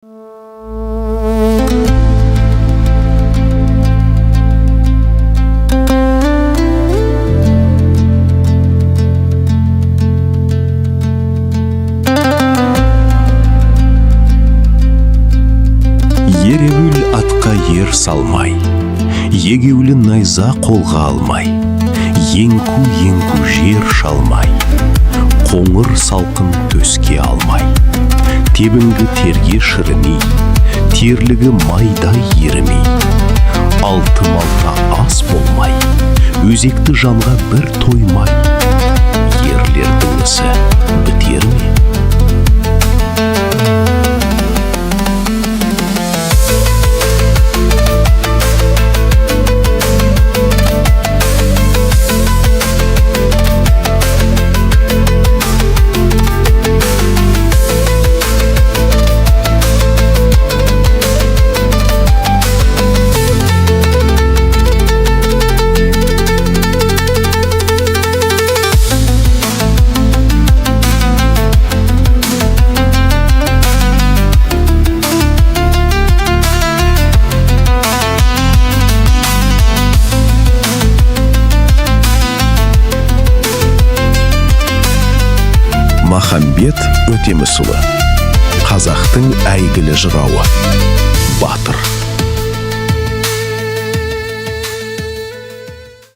Ереуіл атқа ер салмай, егеулі найза қолға алмай, еңку-еңку жер шалмай, қоңыр салқын төске алмай, тебінгі терге шірімей, терлігі майдай ерімей, алты малта ас болмай, өзекті жанға бір тоймай, ерлердің ісі бітер ме? Махамбет Өтемісұлы, қазақтың әйгілі жырауы, батыр.